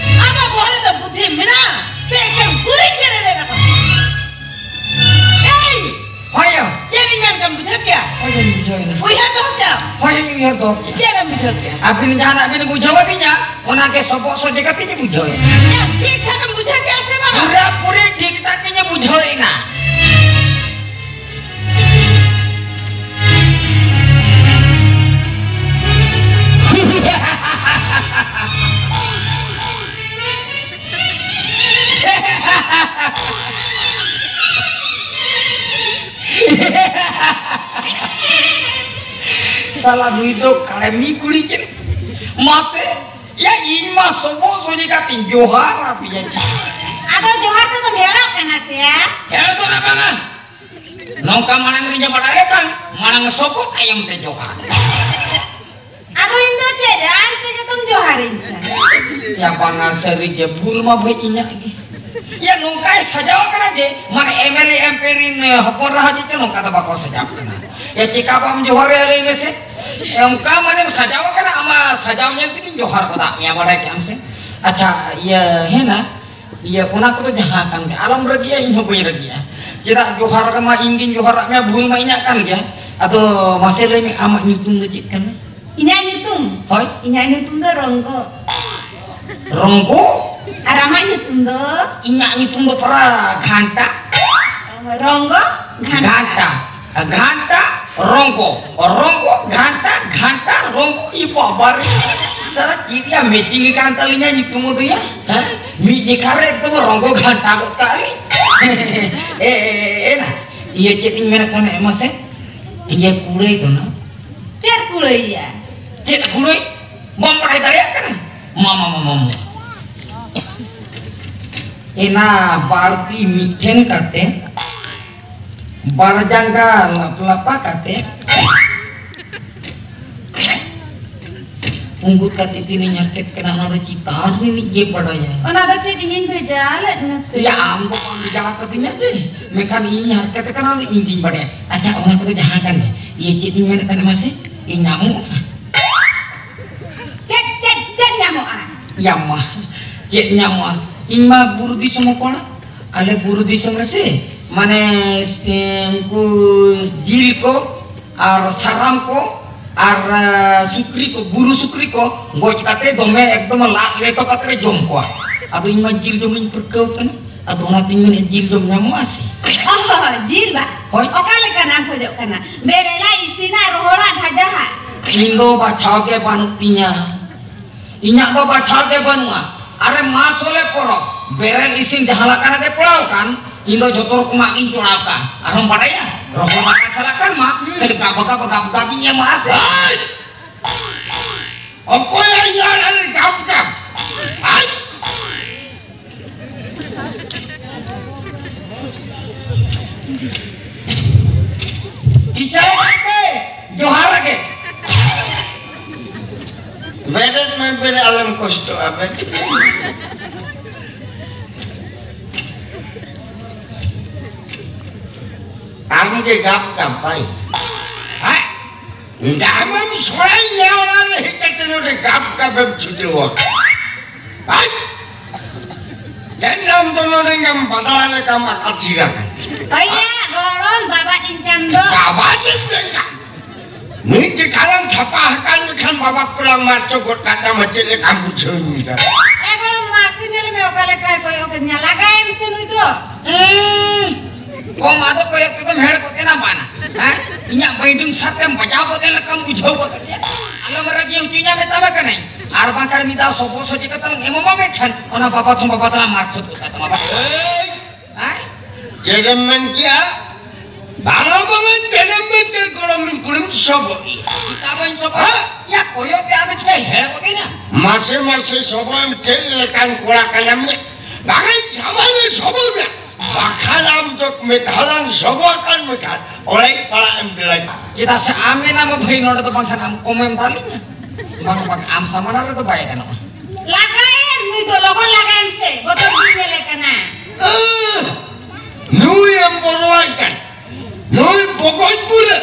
ᱟᱢᱟᱜ ᱵᱚᱦᱚᱜ ᱨᱮᱫᱚ ᱵᱩᱫᱷᱤ ᱢᱮᱱᱟᱜᱼᱟ ᱥᱮ ᱮᱠᱮᱱ ᱜᱩᱨᱤᱡ ᱜᱮ ᱨᱮᱵᱮᱫ ᱟᱠᱟᱱᱟ? ᱮᱭ! ᱦᱳᱭ ᱭᱳ᱾ ᱪᱮᱫ ᱤᱧ ᱢᱮᱱ ᱠᱟᱱ ᱵᱩᱡᱷᱟᱹᱣ ᱠᱮᱭᱟ? ᱦᱳᱭ ᱭᱳ, ᱵᱩᱡᱷᱟᱹᱣ ᱮᱱᱟ᱾ ᱩᱭᱦᱟᱹᱨ ᱫᱚᱦᱚ ᱠᱮᱭᱟ? ᱦᱳᱭ ᱭᱳ, ᱩᱭᱦᱟᱹᱨ ᱫᱚᱦᱚ ᱠᱮᱭᱟ᱾ ᱪᱮᱫ ᱮᱢ ᱵᱩᱡᱷᱟᱹᱣ ᱠᱮᱭᱟ? ᱟᱹᱵᱤᱱ ᱡᱟᱦᱟᱱᱟᱜ ᱵᱤᱱ ᱵᱩᱡᱷᱟᱹᱣ ᱟᱹᱫᱤᱧᱟ, ᱚᱱᱟ ᱜᱮ ᱥᱚᱵᱚᱜ ᱥᱚᱡᱷᱮ ᱠᱟᱛᱮ ᱜᱮ ᱵᱩᱡᱷᱟᱹᱣ ᱮᱱᱟ᱾ ᱭᱟ, ᱴᱷᱤᱠ ᱴᱷᱟᱠ ᱮᱢ ᱵᱩᱡᱷᱟᱹᱣ ᱠᱮᱭᱟ ᱥᱮ ᱵᱟᱝ? ᱯᱩᱨᱟᱹ ᱯᱩᱨᱤ ᱴᱷᱤᱠ ᱴᱷᱟᱠ ᱜᱮ ᱵᱩᱡᱷᱟᱹᱣ ᱮᱱᱟ᱾ ᱥᱟᱞᱟ ᱱᱩᱭ ᱫᱚ ᱠᱟᱲᱢᱤ ᱠᱩᱲᱤ ᱠᱟᱱ᱾ ᱢᱟᱥᱮ, ᱭᱟ ᱤᱧ ᱢᱟ ᱥᱚᱵᱚᱜ ᱥᱚᱡᱷᱮ ᱠᱟᱛᱮᱧ ᱡᱚᱦᱟᱨ ᱟᱯᱮᱭᱟ ᱪᱮ? ᱟᱫᱚ ᱡᱚᱦᱟᱨ ᱛᱮᱫᱚᱢ ᱦᱮᱲᱚᱜ ᱠᱟᱱᱟ ᱥᱮ ᱭᱟ? ᱦᱮᱲ ᱫᱚ ᱱᱟ ᱵᱟᱝᱟ᱾ ᱱᱚᱝᱠᱟ ᱢᱟᱲᱟᱝ ᱨᱤᱧ ᱵᱟᱰᱟᱭ ᱞᱮᱠᱷᱟᱱ ᱢᱟᱲᱟᱝ ᱥᱚᱵᱚᱜ ᱛᱟᱭᱚᱢ ᱛᱮ ᱡᱚᱦᱟᱨ᱾ ᱟᱫᱚ ᱤᱧ ᱫᱚ ᱪᱮᱫ ᱟᱢ ᱛᱮᱜᱮ ᱛᱚᱢ ᱡᱚᱦᱟᱨᱤᱧ ᱠᱟᱱᱟ? ᱭᱟ ᱵᱟᱝᱟ, ᱥᱟᱹᱨᱤ ᱜᱮ ᱵᱷᱩᱞ ᱢᱟ ᱵᱷᱟᱹᱭ ᱤᱧᱟᱹᱜ ᱜᱮ᱾ ᱭᱟ, ᱱᱚᱝᱠᱟᱭ ᱥᱟᱡᱟᱣ ᱟᱠᱟᱱᱟ ᱡᱮ, ᱢᱟᱱᱮ, M L A, M P ᱨᱤᱱ, ᱮ, ᱦᱚᱯᱚᱱ ᱨᱟᱦᱟ ᱪᱮᱫ ᱪᱚ ᱱᱚᱝᱠᱟ ᱫᱚ ᱵᱟᱠᱚ ᱥᱟᱡᱟᱣ ᱟᱠᱟᱱᱟ᱾ ᱭᱟ, ᱪᱮᱠᱟ ᱵᱟᱢ ᱡᱚᱦᱟᱨ ᱟᱭᱟ ᱞᱟᱹᱭ ᱢᱮᱥᱮ? ᱮ, ᱚᱱᱠᱟ ᱢᱟᱱᱮᱢ ᱥᱟᱡᱟᱣ ᱟᱠᱟᱱᱟ, ᱟᱢᱟᱜ ᱥᱟᱡᱟᱣ ᱧᱮᱞ ᱛᱮᱜᱮᱧ ᱡᱚᱦᱟᱨ ᱜᱚᱫᱟᱜ ᱢᱮᱭᱟ, ᱵᱟᱰᱟᱭ ᱠᱮᱜᱼᱟᱢ ᱥᱮ? ᱟᱪᱪᱷᱟ, ᱤᱭᱟᱹ, ᱦᱮᱱᱟ, ᱤᱭᱟᱹ, ᱚᱱᱟ ᱠᱚᱫᱚ ᱡᱟᱦᱟᱸ ᱠᱟᱱ ᱜᱮ, ᱟᱞᱚᱢ ᱨᱟᱹᱜᱤᱜᱼᱟ, ᱤᱧ ᱦᱚᱸ ᱵᱟᱹᱧ ᱨᱟᱹᱜᱤᱜᱼᱟ᱾ ᱪᱮᱫᱟᱜ, ᱡᱚᱦᱟᱨ ᱨᱮᱢᱟ ᱤᱧ ᱜᱤᱧ ᱡᱚᱦᱟᱨᱟᱜ ᱢᱮᱭᱟ, ᱵᱷᱩᱞ ᱢᱟ ᱤᱧᱟᱹᱜ ᱠᱟᱱ ᱜᱮᱭᱟ᱾ ᱟᱫᱚ ᱢᱟᱥᱮ ᱞᱟᱹᱭ ᱢᱮ, ᱟᱢᱟᱜ ᱧᱩᱛᱩᱢ ᱫᱚ ᱪᱮᱫ ᱠᱟᱱᱟ? ᱤᱧᱟᱹᱜ ᱧᱩᱛᱩᱢ? ᱦᱳᱭ᱾ ᱤᱧᱟᱹᱜ ᱧᱩᱛᱩᱢ ᱫᱚ ᱨᱚᱝᱜᱚ᱾ ᱨᱚᱝᱜᱚ? ᱟᱨ ᱟᱢᱟᱜ ᱧᱩᱛᱩᱢ ᱫᱚ? ᱤᱧᱟᱹᱜ ᱧᱩᱛᱩᱢ ᱫᱚ ᱯᱟᱨᱟ ᱜᱷᱟᱱᱴᱟ᱾ ᱨᱚᱝᱜᱚ? ᱜᱷᱟᱱᱴᱟ᱾ ᱜᱷᱟᱱᱴᱟ᱾ ᱜᱷᱟᱱᱴᱟ, ᱨᱚᱝᱜᱚ᱾ ᱨᱚᱝᱜᱚ, ᱜᱷᱟᱱᱴᱟ, ᱜᱷᱟᱱᱴᱟ, ᱨᱚᱝᱜᱚ᱾ ᱤ ᱵᱟᱵᱟ ᱨᱮ᱾ ᱥᱟᱞᱟ ᱪᱮᱫ ᱭᱟ matching ᱟᱠᱟᱱ ᱛᱟᱹᱞᱤᱧᱟ ᱧᱩᱛᱩᱢ ᱫᱚ ᱭᱟ᱾ ᱦᱮᱸ? ᱢᱤᱫ ᱡᱮᱠᱷᱟ ᱨᱮ ᱮᱠᱫᱚᱢ ᱨᱚᱝᱜᱚ ᱜᱷᱟᱱᱴᱟ ᱜᱚᱫ ᱠᱟᱜ ᱞᱤᱧ᱾ ᱮ, ᱮ, ᱮ, ᱮ, ᱱᱟ᱾ ᱤᱭᱟᱹ ᱪᱮᱫ ᱤᱧ ᱢᱮᱱᱮᱫ ᱛᱟᱦᱮᱸᱫ ᱢᱟᱥᱮ? ᱤᱭᱟᱹ ᱠᱩᱲᱟᱹᱭ ᱫᱚ ᱱᱟ᱾ ᱪᱮᱫ ᱠᱩᱲᱟᱹᱭ ᱭᱟ? ᱪᱮᱫ ᱠᱩᱲᱟᱹᱭ? ᱵᱟᱢ ᱵᱟᱲᱟᱭ ᱫᱟᱲᱮᱭᱟᱜ ᱠᱟᱱᱟ? ᱢᱟ, ᱢᱟ, ᱢᱟ, ᱢᱟ, ᱢᱟ᱾ ᱮᱱᱟ ᱵᱟᱨ ᱛᱤ ᱢᱤᱫ ᱴᱷᱮᱱ ᱠᱟᱛᱮ, ᱵᱟᱨ ᱡᱟᱸᱜᱟ ᱞᱟᱯᱞᱟᱯᱟ ᱠᱟᱛᱮ, ᱩᱸᱜᱩᱫ ᱠᱟᱛᱮ ᱛᱤᱱᱟᱹᱧ ᱦᱟᱨᱠᱮᱛ ᱠᱟᱱᱟ, ᱚᱱᱟ ᱫᱚ ᱪᱮᱛᱟᱱ ᱨᱤᱱᱤᱡ ᱜᱮ ᱵᱟᱰᱟᱭᱟ᱾ ᱚᱱᱟ ᱫᱚ ᱪᱮᱫ ᱤᱧᱤᱧ ᱵᱷᱮᱡᱟ ᱞᱮᱫ ᱢᱮᱛᱮ? ᱭᱟ, ᱟᱢ ᱫᱚ ᱵᱟᱢ ᱵᱷᱮᱡᱟ ᱟᱠᱟᱫᱤᱧᱟ ᱡᱮ, ᱢᱮᱱᱠᱷᱟᱱ ᱤᱧ ᱦᱟᱨᱠᱮᱛ ᱠᱟᱱᱟ, ᱚᱱᱟ ᱫᱚ ᱤᱧ ᱜᱤᱧ ᱵᱟᱰᱟᱭᱟ᱾ ᱟᱪᱪᱷᱟ, ᱚᱱᱟ ᱠᱚᱫᱚ ᱡᱟᱦᱟᱸ ᱠᱟᱱ ᱜᱮ, ᱤᱭᱟᱹ, ᱪᱮᱫ ᱤᱧ ᱢᱮᱱᱮᱫ ᱛᱟᱦᱮᱱᱟ ᱢᱟᱥᱮ? ᱤᱧ ᱧᱟᱢᱚᱜᱼᱟ? ᱪᱮᱫ, ᱪᱮᱫ, ᱪᱮᱫ ᱧᱟᱢᱚᱜᱼᱟ? ᱭᱟ ᱢᱟ, ᱪᱮᱫ ᱧᱟᱢᱚᱜᱼᱟ? ᱤᱧ ᱢᱟ ᱵᱩᱨᱩ ᱫᱤᱥᱚᱢ ᱦᱚᱲ ᱠᱟᱱᱟ᱾ ᱟᱞᱮ ᱵᱩᱨᱩ ᱫᱤᱥᱚᱢ ᱨᱮᱥᱮ, ᱢᱟᱱᱮ, ᱥᱮ, ᱩᱱᱠᱩ ᱡᱤᱞ ᱠᱚ ᱟᱨ ᱥᱟᱨᱟᱢ ᱠᱚ ᱟᱨ, ᱟ, ᱥᱩᱠᱨᱤ ᱠᱚ, ᱵᱩᱨᱩ ᱥᱩᱠᱨᱤ ᱠᱚ ᱜᱚᱡ ᱠᱟᱛᱮ ᱫᱚᱢᱮ ᱮᱠᱫᱚᱢ ᱞᱟᱫ ᱞᱮᱴᱚ ᱠᱟᱛᱮ ᱞᱮ ᱡᱚᱢ ᱠᱚᱣᱟ᱾ ᱟᱫᱚ ᱤᱧ ᱢᱟ ᱡᱤᱞ ᱡᱚᱢᱤᱧ ᱯᱟᱹᱨᱠᱟᱹᱣ ᱠᱟᱱᱟ᱾ ᱟᱫᱚ ᱚᱱᱟᱛᱤᱧ ᱢᱮᱱᱮᱫ, ᱡᱤᱞ ᱡᱚᱢ ᱧᱟᱢᱚᱜᱼᱟ ᱥᱮ? ᱚ, ᱡᱤᱞ ᱵᱟ? ᱦᱳᱭ᱾ ᱚᱠᱟ ᱞᱮᱠᱟᱱᱟᱜ ᱮᱢ ᱠᱷᱚᱡᱚᱜ ᱠᱟᱱᱟ? ᱵᱮᱨᱮᱞᱟᱜ, ᱤᱥᱤᱱᱟᱜ, ᱨᱚᱦᱚᱲᱟᱜ, ᱵᱷᱟᱡᱟᱣᱟᱜ? ᱤᱧ ᱫᱚ ᱵᱟᱪᱷᱟᱣ ᱜᱮ ᱵᱟᱹᱱᱩᱜ ᱛᱤᱧᱟ᱾ ᱤᱧᱟᱹᱜ ᱫᱚ ᱵᱟᱪᱷᱟᱣ ᱜᱮ ᱵᱟᱹᱱᱩᱜᱼᱟ᱾ ᱟᱨᱮ ᱢᱟ ᱥᱚᱞᱮ ᱯᱚᱨᱚᱵᱽ, ᱵᱮᱨᱮᱞ ᱤᱥᱤᱱ ᱡᱟᱦᱟᱸ ᱞᱮᱠᱟᱱᱟᱜ ᱜᱮ ᱯᱚᱲᱟᱣ ᱠᱟᱱ, ᱤᱧ ᱫᱚ ᱡᱚᱛᱚ ᱨᱚᱠᱚᱢᱟᱜ ᱜᱤᱧ ᱪᱚᱲᱟᱣ ᱠᱟᱜᱼᱟ᱾ ᱟᱨᱦᱚᱸ ᱵᱟᱲᱟᱭᱟ, ᱨᱚᱦᱚᱲ ᱫᱟᱠᱟ ᱥᱟᱞᱟᱜ ᱠᱟᱱ ᱢᱟ, ᱠᱷᱟᱹᱞᱤ ᱜᱟᱵ ᱜᱟᱵ ᱜᱟᱵ ᱜᱟᱵ ᱤᱧ ᱮᱢᱟ ᱥᱮ᱾ ᱚᱠᱚᱭ ᱤᱧ ᱟᱲᱟᱜ ᱨᱮ ᱜᱟᱵ ᱜᱟᱵ? ᱟᱡ! ᱤᱥᱟᱹᱭ ᱜᱚᱢᱠᱮ, ᱡᱚᱦᱟᱨ ᱜᱮ᱾ ᱵᱮᱨᱮᱫ ᱢᱮ, ᱵᱮᱨᱮᱫ, ᱟᱞᱚᱢ ᱠᱚᱥᱴᱚᱜᱼᱟ, ᱵᱮᱨᱮᱫ᱾ ᱜᱮ ᱜᱟᱯ ᱜᱟᱯᱟᱭ᱾ ᱦᱮᱸ? ᱰᱟᱢᱮᱢ ᱥᱚᱲᱟᱭ ᱧᱟ ᱚᱲᱟᱜ ᱨᱮ ᱦᱮᱡ ᱠᱟᱛᱮ ᱱᱚᱰᱮ ᱜᱟᱯ ᱜᱟᱯᱮᱢ ᱪᱷᱩᱴᱟᱹᱣ ᱟᱠᱟᱱᱟ᱾ ᱦᱮᱸ? ᱪᱮᱫ ᱟᱢ ᱫᱚ ᱱᱚᱰᱮ ᱜᱮᱢ ᱵᱟᱫᱟᱲᱟ ᱞᱮᱠᱟᱢ ᱟᱠᱟ ᱛᱷᱤᱨ ᱟᱠᱟᱱᱟ? ᱚᱭᱟ, ᱜᱚᱲᱚᱢ ᱵᱟᱵᱟ ᱤᱧ ᱠᱟᱱ ᱫᱚ᱾ ᱵᱟᱵᱟ ᱫᱚ ᱪᱮᱫ ᱞᱮᱠᱟ? ᱢᱤᱫ ᱡᱮᱠᱷᱟ ᱞᱟᱝ ᱪᱷᱟᱯᱟ ᱟᱠᱟᱱ ᱢᱮᱠᱷᱟᱱ ᱵᱟᱵᱟ ᱠᱚᱞᱟᱝ ᱢᱟᱨ ᱪᱚ ᱜᱚᱫ ᱠᱟᱜ ᱛᱟᱢᱟ, ᱪᱮᱫ ᱞᱮᱠᱟᱢ ᱵᱩᱡᱷᱟᱹᱣ ᱧᱚᱜᱟ? ᱮ ᱜᱚᱲᱚᱢ, ᱢᱟᱥᱮ ᱧᱮᱞ ᱢᱮ ᱚᱠᱟ ᱞᱮᱠᱟᱭ ᱠᱚᱭᱚᱜ ᱠᱟᱫᱤᱧᱟ, ᱞᱟᱜᱟᱭᱮᱢ ᱥᱮ ᱱᱩᱭ ᱫᱚ? ᱦᱩᱸ, ᱠᱚᱢ ᱟᱫᱚ ᱠᱚᱭᱚᱜ ᱛᱮᱫᱚᱢ ᱦᱮᱲ ᱠᱚᱜ ᱠᱟᱱᱟ ᱵᱟᱱᱟ, ᱦᱮᱸ? ᱤᱧᱟᱜ ᱵᱟᱹᱭᱰᱩᱝ ᱥᱟᱨ ᱛᱮᱢ ᱵᱟᱡᱟᱣ ᱜᱚᱫ ᱞᱮᱠᱟᱢ ᱵᱩᱡᱷᱟᱹᱣ ᱜᱚᱫ ᱠᱮᱫᱮᱭᱟ᱾ ᱟᱞᱚᱢ ᱨᱟᱹᱜᱤ ᱦᱚᱪᱚᱧᱟ ᱢᱮᱛᱟᱢ ᱠᱟᱹᱱᱟᱹᱧ, ᱟᱨ ᱵᱟᱝᱠᱷᱟᱱ ᱢᱤᱫ ᱫᱷᱟᱣ ᱥᱚᱵᱚ ᱥᱚᱡᱷᱮ ᱠᱟᱛᱮ ᱞᱟᱝ ᱮᱢᱟᱢᱟ ᱢᱮᱠᱷᱟᱱ ᱚᱱᱟ ᱵᱟᱵᱟ ᱛᱷᱚᱢ ᱵᱟᱵᱟ ᱛᱟᱞᱟ ᱢᱟᱨ ᱠᱷᱚᱛ ᱜᱚᱫ ᱠᱟᱛᱟᱢᱟ ᱵᱟᱥ᱾ ᱦᱮᱸ? ᱪᱮᱫ ᱮᱢ ᱢᱮᱱ ᱠᱮᱜᱼᱟ? ᱵᱟᱝᱟ, ᱵᱟᱝᱟ, ᱪᱮᱫ ᱮᱢ ᱢᱮᱱ ᱠᱮᱜᱼᱟ? ᱜᱚᱲᱚᱢ ᱢᱤᱫ ᱠᱩᱲᱤᱢ ᱥᱚᱵᱚᱜ ᱮᱭᱟ᱾ ᱪᱮᱫᱟᱜ ᱵᱟᱹᱧ ᱥᱚᱵᱚᱜᱼᱟ? ᱦᱮᱸ? ᱭᱟ, ᱠᱚᱭᱚᱜ ᱛᱮ ᱟᱫᱚ ᱪᱤᱠᱟᱹ ᱦᱮᱲ ᱜᱚᱫ ᱮᱱᱟ? ᱢᱟᱥᱮ, ᱢᱟᱥᱮ, ᱥᱚᱵᱚᱜ ᱮᱢ ᱪᱮᱫ ᱞᱮᱠᱟᱱ ᱠᱚᱲᱟ ᱠᱟᱱᱟᱢ? ᱵᱟᱝᱟᱧ ᱥᱟᱢᱟᱱᱮ ᱥᱚᱵᱚᱜ ᱢᱮ᱾ ᱵᱟᱠᱷᱟᱱ ᱟᱢ ᱫᱚ ᱢᱤᱫ ᱫᱷᱟᱣ ᱞᱟᱝ ᱥᱚᱵᱚᱜ ᱟᱠᱟᱱ ᱢᱮᱠᱷᱟᱱ ᱚᱲᱮᱡ ᱯᱟᱲᱟᱜ ᱮᱢ ᱫᱟᱲᱮᱭᱟᱜᱼᱟ᱾ ᱪᱮᱫᱟᱜ ᱥᱮ ᱟᱢ ᱢᱮᱱᱟᱢ ᱵᱷᱟᱹᱭ ᱱᱚᱰᱮ ᱫᱚ ᱵᱟᱝᱠᱷᱟᱱ ᱟᱢ ᱠᱚᱢᱮᱢ ᱫᱟᱞᱤᱧᱟ᱾ ᱵᱟᱝ, ᱵᱟᱝ, ᱟᱢ ᱥᱟᱢᱟᱱ ᱨᱮᱫᱚ ᱵᱟᱭ ᱜᱟᱱᱚᱜᱼᱟ᱾ ᱞᱟᱜᱟᱭᱮᱢ, ᱱᱩᱭ ᱫᱚ ᱞᱚᱜᱚᱱ ᱞᱟᱜᱟᱭᱮᱢ ᱥᱮ, ᱵᱚᱛᱚᱨ ᱜᱤᱧ ᱧᱮᱞᱮ ᱠᱟᱱᱟ᱾ ᱟᱦ! ᱱᱩᱭ ᱮᱢ ᱵᱚᱨᱚᱣᱟᱭ ᱠᱟᱱ, ᱱᱩᱭ ᱵᱚᱜᱚᱡ ᱵᱩᱨᱟᱹ,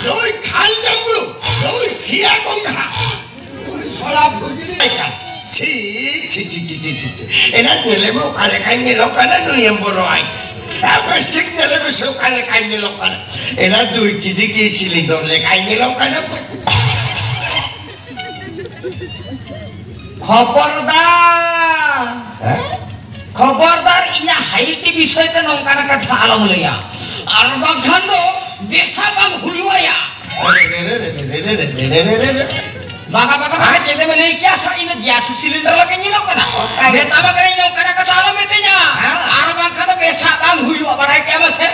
ᱱᱩᱭ ᱠᱷᱟᱞ ᱡᱟᱢᱵᱽᱲᱩ, ᱱᱩᱭ ᱥᱤᱭᱟ ᱜᱚᱝᱜᱷᱟ, ᱱᱩᱭ ᱥᱚᱲᱟ ᱵᱷᱩᱡᱽᱨᱤ ᱠᱟᱱ᱾ ᱪᱷᱤ, ᱪᱷᱤ, ᱪᱷᱤ᱾ ᱮᱱᱟ ᱧᱮᱞᱮ ᱢᱮ ᱚᱠᱟ ᱞᱮᱠᱟᱭ ᱧᱮᱞᱚᱜ ᱠᱟᱱᱟ, ᱱᱩᱭ ᱮᱢ ᱵᱚᱨᱚᱣᱟᱭ ᱠᱟᱱ᱾ ᱟᱨ ᱵᱮᱥ ᱴᱷᱤᱠ ᱧᱮᱞᱮ ᱢᱮ ᱥᱮ ᱚᱠᱟ ᱞᱮᱠᱟᱭ ᱧᱮᱞᱚᱜ ᱠᱟᱱᱟ᱾ ᱮᱱᱟ ᱫᱩᱭ ᱠᱮᱡᱤ ᱜᱮᱥ ᱥᱤᱞᱤᱱᱰᱚᱨ ᱞᱮᱠᱟᱭ ᱧᱮᱞᱚᱜ ᱠᱟᱱᱟ᱾ ᱠᱷᱚᱵᱚᱨᱫᱟᱨ! ᱦᱮᱸ? ᱠᱷᱚᱵᱚᱨᱫᱟᱨ, ᱤᱧᱟᱜ ᱦᱟᱭᱤᱴ ᱵᱤᱥᱚᱭ ᱛᱮ ᱱᱚᱝᱠᱟᱱᱟᱜ ᱠᱟᱛᱷᱟ ᱟᱞᱚᱢ ᱞᱟᱹᱭᱟ, ᱟᱨ ᱵᱟᱝᱠᱷᱟᱱ ᱫᱚ ᱵᱮᱥᱟ ᱵᱟᱝ ᱦᱩᱭᱩᱜᱼᱟ ᱭᱟ᱾ ᱵᱟᱝᱟ, ᱵᱟᱝᱟ, ᱵᱟᱝᱟ, ᱪᱮᱫ ᱮᱢ ᱞᱟᱹᱭ ᱠᱮᱭᱟ ᱥᱟ-, ᱤᱧ ᱫᱚ ᱜᱮᱥ ᱥᱤᱞᱤᱱᱰᱟᱨ ᱞᱮᱠᱟᱧ ᱧᱮᱞᱚᱜ ᱠᱟᱱᱟ᱾ ᱚᱱᱠᱟ ᱜᱮ᱾ ᱢᱮᱛᱟᱢ ᱠᱟᱹᱱᱟᱹᱧ ᱱᱚᱝᱠᱟᱱᱟᱜ ᱠᱟᱛᱷᱟ ᱟᱞᱚᱢ ᱢᱮᱛᱟᱹᱧᱟ᱾ ᱦᱮᱸ᱾ ᱟᱨ ᱵᱟᱝᱠᱷᱟᱱ ᱫᱚ ᱵᱮᱥᱟ ᱵᱟᱝ ᱦᱩᱭᱩᱜᱼᱟ, ᱵᱟᱲᱟᱭ ᱠᱮᱭᱟ ᱢᱟᱥᱮ᱾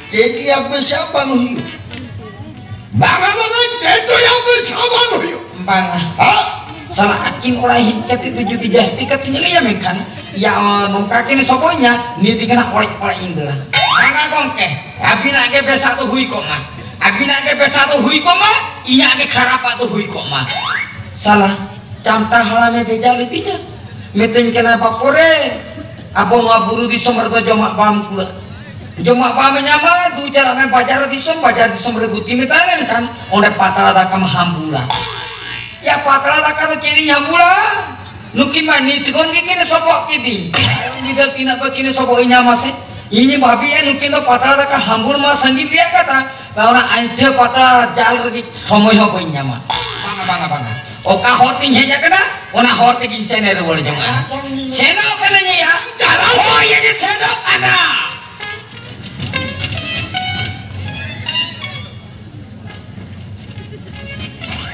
ᱪᱮᱫ ᱭᱟ ᱵᱮᱥᱟ ᱵᱟᱝ ᱦᱩᱭᱩᱜᱼᱟ? ᱵᱟᱝᱟ, ᱵᱟᱝᱟ, ᱪᱮᱫ ᱫᱚ ᱭᱟ ᱵᱮᱥᱟ ᱵᱟᱝ ᱦᱩᱭᱩᱜᱼᱟ? ᱵᱟᱝᱟ᱾ ᱦᱮᱸ? ᱥᱟᱞᱟ ᱟᱹᱠᱤᱱ ᱚᱲᱟᱜ ᱦᱮᱡ ᱠᱟᱛᱮ ᱫᱚ ᱡᱩᱫᱤ ᱡᱟᱹᱥᱛᱤ ᱠᱟᱛᱷᱟᱧ ᱞᱟᱹᱭᱟ ᱢᱮᱱᱠᱷᱟᱱ, ᱭᱟ, ᱱᱚᱝᱠᱟ ᱠᱤᱱ ᱥᱚᱵᱚᱭᱧᱟ, ᱱᱤᱭᱟᱹ ᱛᱤᱠᱤᱱ ᱚᱲᱮᱡ ᱚᱲᱮᱡ ᱤᱧ ᱫᱟᱹᱲᱟ᱾ ᱵᱟᱝᱟ ᱜᱚᱝᱠᱮ, ᱟᱹᱵᱤᱱᱟᱜ ᱜᱮ ᱵᱮᱥᱟ ᱫᱚ ᱦᱩᱭ ᱠᱚᱜ ᱢᱟ, ᱟᱹᱵᱤᱱᱟᱜ ᱜᱮ ᱵᱮᱥᱟ ᱫᱚ ᱦᱩᱭ ᱠᱚᱜ ᱢᱟ, ᱤᱧᱟᱜ ᱜᱮ ᱠᱷᱟᱨᱟᱯᱟᱜ ᱫᱚ ᱦᱩᱭ ᱠᱚᱜ ᱢᱟ᱾ ᱥᱟᱞᱟ, ᱪᱟᱢᱴᱟ ᱦᱟᱲᱟᱢᱮ ᱵᱷᱮᱡᱟ ᱞᱤᱫᱤᱧᱟ, ᱢᱤᱛᱟᱹᱧ ᱠᱟᱱᱟ, "ᱵᱟᱯᱚᱨᱮ, ᱟᱵᱚ ᱱᱚᱣᱟ ᱵᱩᱨᱩ ᱫᱤᱥᱚᱢ ᱨᱮᱫᱚ ᱡᱚᱢᱟᱜ ᱵᱟᱢ ᱠᱩᱲᱟᱹᱜ, ᱡᱚᱢᱟᱜ ᱵᱟᱢ ᱧᱟᱢᱟ, ᱫᱩ ᱪᱟᱞᱟᱜ ᱢᱮ ᱵᱟᱡᱟᱨ ᱫᱤᱥᱚᱢ, ᱵᱟᱡᱟᱨ ᱫᱤᱥᱚᱢ ᱨᱮ ᱜᱩᱛᱤ ᱢᱮᱛᱟᱭ ᱞᱮᱱᱠᱷᱟᱱ ᱚᱸᱰᱮ ᱯᱟᱛᱲᱟ ᱫᱟᱠᱟᱢ ᱦᱟᱢᱵᱩᱲᱟ᱾ ᱭᱟ, ᱯᱟᱛᱲᱟ ᱫᱟᱠᱟ ᱫᱚ ᱪᱮᱫ ᱤᱧ ᱦᱟᱢᱵᱩᱲᱟ? ᱱᱩᱠᱤᱱ ᱢᱟ ᱱᱤᱛ ᱠᱷᱚᱱ ᱜᱮᱠᱤᱱ ᱥᱚᱵᱚᱜ ᱠᱤᱫᱤᱧ᱾ ᱜᱤᱫᱟᱹᱨ ᱛᱤᱱᱟᱹᱜ ᱵᱟᱹᱠᱤᱱ ᱥᱚᱵᱚᱜ ᱤᱧ ᱧᱟᱢᱟ ᱥᱮ? ᱤᱧ ᱵᱷᱟᱹᱵᱤᱭᱟ ᱱᱩᱠᱤᱱ ᱫᱚ ᱯᱟᱛᱲᱟ ᱫᱟᱠᱟ ᱦᱟᱢᱵᱩᱲ ᱢᱟ ᱥᱟᱺᱜᱤᱧ ᱨᱮᱭᱟᱜ ᱠᱟᱛᱷᱟ, ᱚᱱᱟ ᱟᱹᱭᱴᱷᱟᱹ ᱯᱟᱛᱲᱟ ᱡᱟᱞ ᱨᱮᱜᱮ ᱥᱚᱢᱚᱭ ᱦᱚᱸ ᱵᱟᱹᱧ ᱧᱟᱢᱟ᱾ ᱵᱟᱝᱟ, ᱵᱟᱝᱟ, ᱵᱟᱝᱟ᱾ ᱚᱠᱟ ᱦᱚᱨ ᱛᱤᱧ ᱦᱮᱡ ᱟᱠᱟᱱᱟ, ᱚᱱᱟ ᱦᱚᱨ ᱛᱮᱜᱤᱧ ᱥᱮᱱ ᱨᱩᱣᱟᱹᱲ ᱡᱚᱝᱟ᱾ ᱥᱮᱱᱚᱜ ᱠᱟᱹᱱᱟᱹᱧ ᱭᱟ᱾ ᱦᱳᱭ, ᱤᱧ ᱥᱮᱱᱚᱜ ᱠᱟᱱᱟ᱾